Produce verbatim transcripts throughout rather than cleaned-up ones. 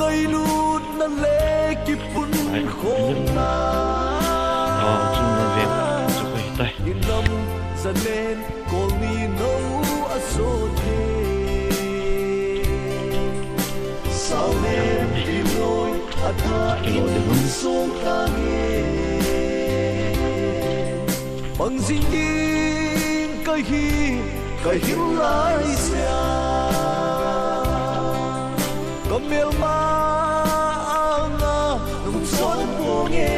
Kailutna le kipun khomna. Inam zanen kolni no asot he. Saulem piloi atha in song tange. Bang jing ding kahi, kahin lai sia. Kamelma anga nung chon ponge.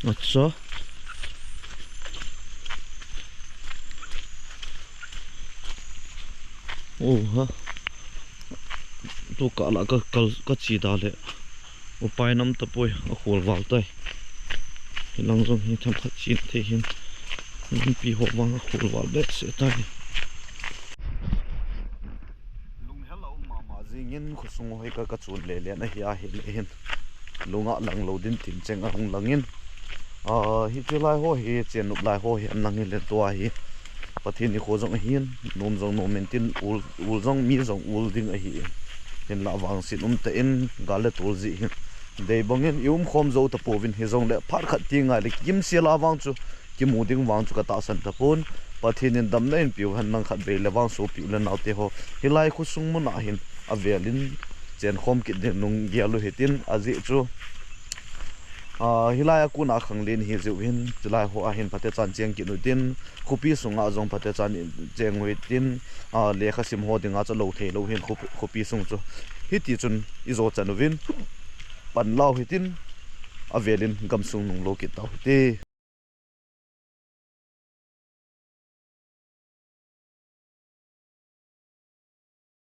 Acha. Oh ha. Tu kah lah ka, ka, ka chi da le. Upai nam tapoi, akhol val tai. Hilang jong hi themkhat chin thei hin. Lampi ho vang akhol val behseh tai. Lunghel a um mama jingin khosung hoi ka, ka chun le len ahi a, hile hin. Lunga lang lo din tin cheng ahung langin. Ah, hiche lai ho hi, chen nop lai ho hi, an lang hi le tua hi. Pathen nikho jong ahin, nom jong nom in tin, ul, ul jong mi jong ul ding ahi in. Hinlah vangset um tah in, gal le tol jeh hin. Dei bangin, i um khom jou tapouvin hijongle, phat khat ti ngai le, kimsel a vang chu, kimu ding vang chu ka tahsan tapon. Pathen in damna in piu hen lang khat vei le vang sopi u le nau te ho. Hilai khosung mun a hin, avel in, chen khom kit ding nung gel u hitin, ajeh chu. Ah, hilai a kon a khanglen hi jeh u hin, chulai ho a hin phatechan cheng kit u hitin, khopi sunga jong phatechan cheng u hitin, ah, lekha sim ho dinga chu lo thei lou hin khopi, khopi sung chu. Hiti chun i jo chan uvin, pan lau hitin, avel in gamsung nung lo kit tau hite.